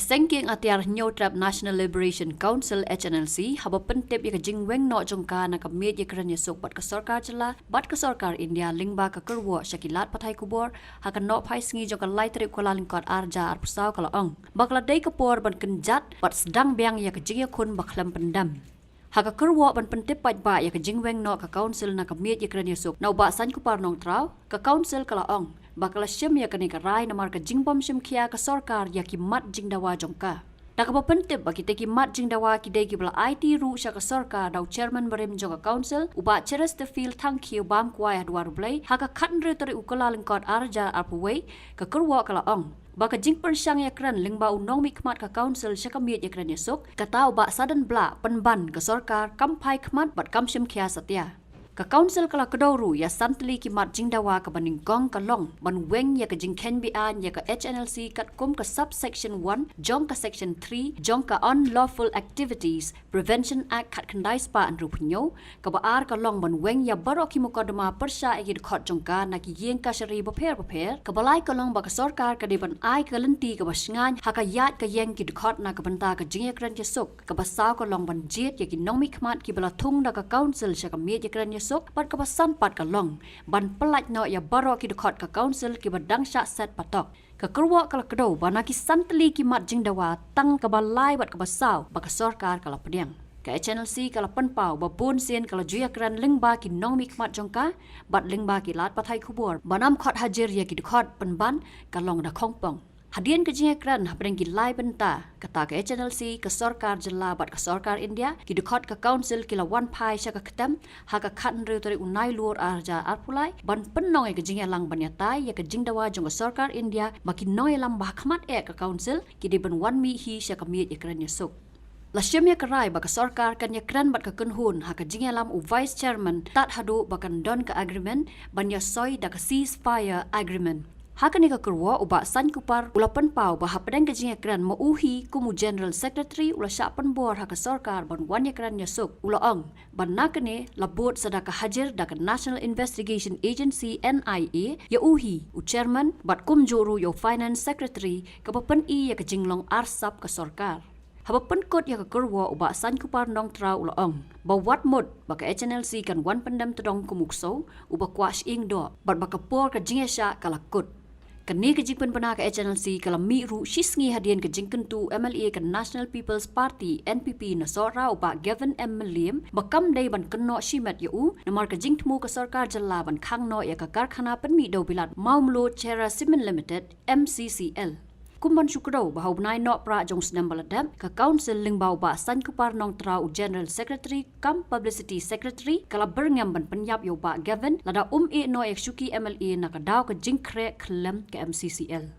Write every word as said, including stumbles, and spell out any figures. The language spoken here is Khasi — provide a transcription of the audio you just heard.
Seng kieng atiar Hynñiewtrep National Liberation Council, H N L C, haba pyntip ïa ka jingweng noh jong ka na ka miej ïakren ïasuk bad ka sorkar jylla bad ka sorkar India lyngba ka kyrwoh sha ki lad pathai khubor ha ka Nohphai sngi jong ka lai tarik Kyllalyngkot arhajar arphew saw, ka la ong ba ka la dei ka por ban kynjat bad sdang biang ïa ka jingïakhun ba khlem pyndem. Ha ka kyrwoh ban pyntip paidbah ïa ka jingweng noh ka Council na ka miej ïakren ïasuk na u Bah Saiñkupar Nongtraw, ka Council ka la ong ba ka la shim ïa kane ka rai namar ka jingbym shim khia ka sorkar ïa ki mat jingdawa jong ka. Da kaba pyntip ba kita ki mat jingdawa ki dei kiba la aiti ruh sha ka sorkar da u Chairman barim jong ka Council, u Bah Chesterfield Thangkhiew, bam kwai ha dwar U Blei ha ka khathynriew tarik u Kyllalyngkot arhajar arphew wei, ka kyrwoh ka la ong ba ka jingpyrshang ïakren lyngba u nongmihkhmat ka Council sha ka miej ïakren ïasuk, kata u Bah Sadenblah Pynban, ka sorkar kam phai khmat bad kam shim khia satia. Ka Council ka la kdew ruh ïa san tylli ki mat jingdawa, kaba nyngkong ka long ban weng ïa ka jingkheiñ be-aiñ ïa ka H N L C katkum ka Subsection one jong ka Section three jong ka Unlawful Activities Prevention Act khatkhyndai spah hynriewphew hynñiew, kaba ar ka long ban weng ïa baroh ki mukotduma pyrshah ïa ki dkhot jong ka na ki ïing kashari bapher bapher, kaba lai ka long ba ka sorkar ka dei ban ai ka lynti kaba shngaiñ ha ka ïaid ka ïeng ki dkhot na ka bynta ka jingïakren ïasuk, kaba saw ka long ban jied ïa ki nongmihkhmat kiba la thung da ka Council sha ka miej ïakren ïasuk, bad kaba san pat ka long ban pyllait noh ïa baroh ki dkhot ka Council kiba dang shah set patok. Ka kyrwoh ka la kdew ba na ki san tylli ki mat jingdawa, tang kaba lai bad kaba saw ba ka sorkar ka la pdiang. Ka H N L C ka la pynpaw ba bunsien ka la ju ïakren lyngba ki nongmihkhmat jong ka bad lyngba ki lad pathai khubor ba nam khot hajir ïa ki dkhot Pynban ka long da khongpong. Hadien ka jingïakren hapdeng ki lai bynta, kata ka H N L C, ka sorkar jylla bad ka sorkar India, ki dkhot ka Council ki la wan phai sha ka ktem ha ka khathynriew tarik u Nailur arhajar arphew lai ban pynlong ïa ka jingïalang ban ïatai ïa ka jingdawa jong ka sorkar India ba ki nongïalam ba ha khmat eh ka Council ki dei ban wan mih hi sha ka miej ïakren ïasuk. La shim ïa ka rai ba ka sorkar kan ïakren bad ka kynhun ha ka jingïalam u Vice Chairman tad haduh ba kan don ka agreement ban ïasoi da ka ceasefire agreement. Ha kane ka kyrwoh u Bah Saiñkupar u la pynpaw ba hapdeng ka jingïakren, ma u hi kum u General Secretary u la shah pynbor ha ka sorkar ban wan ïakren ïasuk. U la ong ba na kane la bud sa da ka hajir da ka National Investigation Agency, N I A, ïa u hi u Chairman bad kumjuh ruh ïa u Finance Secretary, kaba pyni ïa ka jinglong arsap ka sorkar. Haba pynkut ïa ka kyrwoh u Bah Saiñkupar Nongtraw u la ong ba wat mut ba ka H N L C kan wan pyndem tdong kum u ksew uba kwah shyieng doh bad ba ka por ka jingïasyllok ka la kut. Kane ka jingpynbna ka H N L C ka la mih ruh shi sngi hadien ka jingkyntu u M L A ka National People's Party, N P P, na Sohra u Bah Gavin M Mylliem ba kam dei ban kynnoh shimet ïa u namar ka jingthmu ka sorkar jylla ban khang noh ïa ka karkhana pynmih dewbilat Mawmluh Cherra Cement Limited, M C C L. Kum ban shu kdew ba ha u bnai Nohprah jong u snem ba la dep, ka Council lyngba u Bah Saiñkupar Nongtraw, u General Secretary cum Publicity Secretary, ka la byrngem ban pynïap ïa u Bah Gavin lada um ïehnoh ïa ka shuki M L A na ka daw ka jingkhreh khyllem ka M C C L.